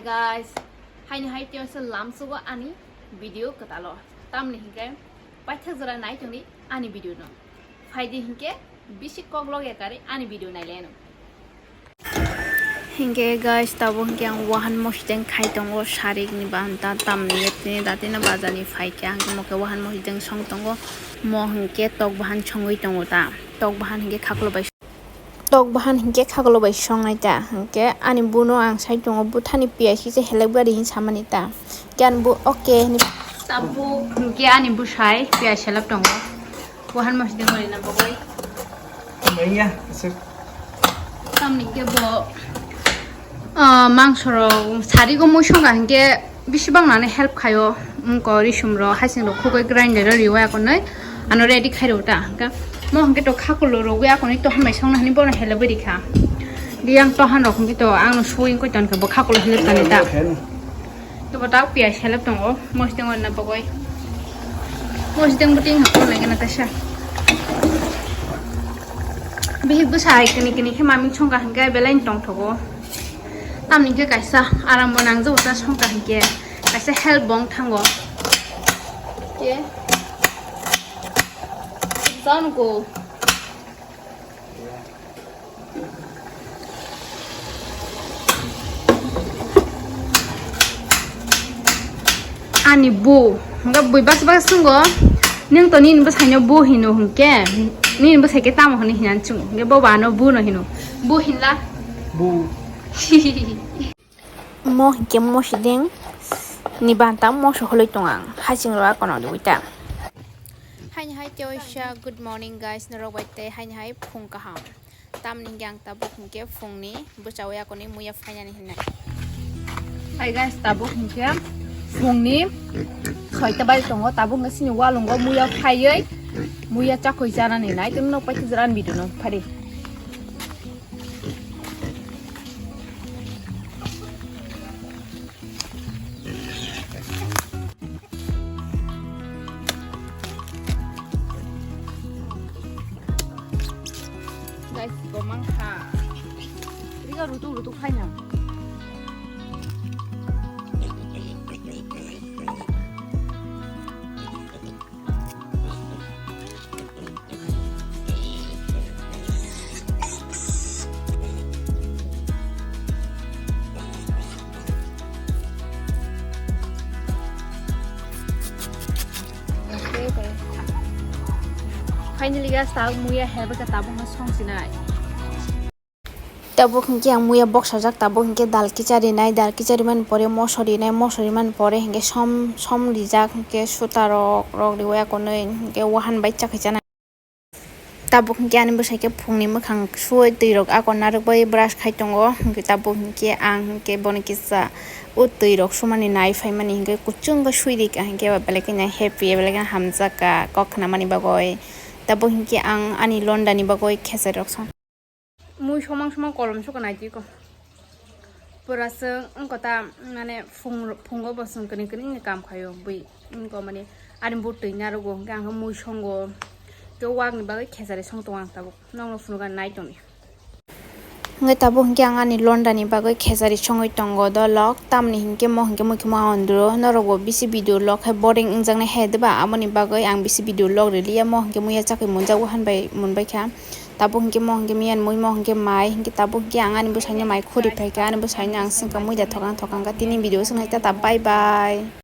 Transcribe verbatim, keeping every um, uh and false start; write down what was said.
Guys, haini hai tiyasa lamsugo ani video kwtalo. Tamni hinkhe paithak jora nai tongdi ani video no. Phaidi hinkhe bisi kok log yakari ani video nai leno. Hinkhe guys, tabuk hinkhe ang wahan mosdeng khai tongo, sarik ni banta tamni tini datino bazar ni phaikhe ang mokhe wahan mosdeng song tongo, mo hinkhe tok bahan songwi tongo ta, tok bahan hinkhe khaklo bai. Tok bahan hinkhe khaklo bai songnai ta, hinkhe ani buno ang sai tongo, buthani piyaj kisa helep gari hin samani ta, hinkhe ani bu okay hini. Tabuk hinkhe ani bwsai piyaj helep tongo, wahan mosdeng gari na bagwi. Tamni hinkhe bo, ah, mangso rok sarigo mui songkha hinkhe bisi bang nani help khaio, wngko risum rok, hasing rok khugwi grinder o riwi akonwi ano ready khai rw ta. Hwnkhe mo hwnkhe to khakulo rwgwi akonwi tohan bai songna hwnwi bono help bai rikha. Di ang tohan rok hwnkhe to ang no sui wngkoi tonkha bo khakulo help tani ta. Kebo tak piyaj help tongo, mosdeng onna bagwi. Mosdeng bo ting haklo lagi na tasa. Bihik bwsai kini kini khe maming songkha hwnkhe belai tongthogo. Tamni khe kaisa aram bo nangjago ta songkha hinkhe kaisa help bong thango. Ke. Janugo. Ani bu, hwnkhe bui bas bas swngo, "Nwng to nini bwsaino bu hino," hwnkhe, "Nini bwsai khe tamo hwnwi hinani chwng?" Hwnkhe bo bo ano bu no hino, "Bu hinla?" Bu. Mo hinkhe mosdeng ni banta moso holoi tong ang, hasing rok akono dugui ta. Haini hai teoisa, good morning guys, norok bai tei haini hai phung kaham. Tamni hinkhe ang tabuk hinkhe phungni bwchawi akonwi muya phainani hinai. Hai guys, tabuk hinkhe phungni soita bai tongo, tabuk hinkhe sini walungo muya phaiwi muya chakwi chanani nai, tei nok pai twijra video no phari. Guys, bo mangkha. Riga rutuk rutuk khaina. Finally guys, tabuk muya heba khe tabuk no song sinai. Tabuk hinkhe ang muya boksajak, tabuk hinkhe dal kicha rinai, dal kicha rimani pore moso rinai, moso rimani pore hinkhe som, som rijak, hinkhe suta rok, rok riwi akonwi hinkhe wahan bai chakhi chanai. Tabuk hinkhe ani bwsai khe phungni mwkhang suwi twi rok akon narwk bai brush khai tongo, hinkhe tabuk hinkhe ang hinkhe bono kisa o twi rok sumani nai phaimani hinkhe kuchung khe sui rika hinkhe belai kheno happy, belai kheno hamjakka kok khnamani bagwi. Tabuk hinkhe ang ani londani bagwi khesari rok song. Mui somang somang kolom sukha naitwi ko. Pura se wngkha ta, mane phung, phungo bo chwng kwrwng kwrwng ni kam khaio bui. Wngkha mane ani bo twi narogo, hwnkhe ang mui songo. Tei wak ni bagwi khesari song tongo ang tabuk. Nokno phunukha nai tongdi. Hwnkhe tabuk hwnkhe ang ani londa ni bagwi khesari songwi tongo dolok. Tamni hinkhe mo hinkhe mui khe mo andro. Norok bo bisi video lok hai boring wngjaknai hai diba? Aboni bagwi ang bisi video lok rwliya. Mo hinkhe muya chakwi munjak wahan bai munbaikha. Tabuk hinkhe mo hinkhe miyan mui mo hinkhe mai hinkhe tabuk hinkhe ang ani bwsaino mai khuri phaikha, ani bwsaino ang swngkha muida thokang thokang kha. Tini video swngkha tata, bye bye.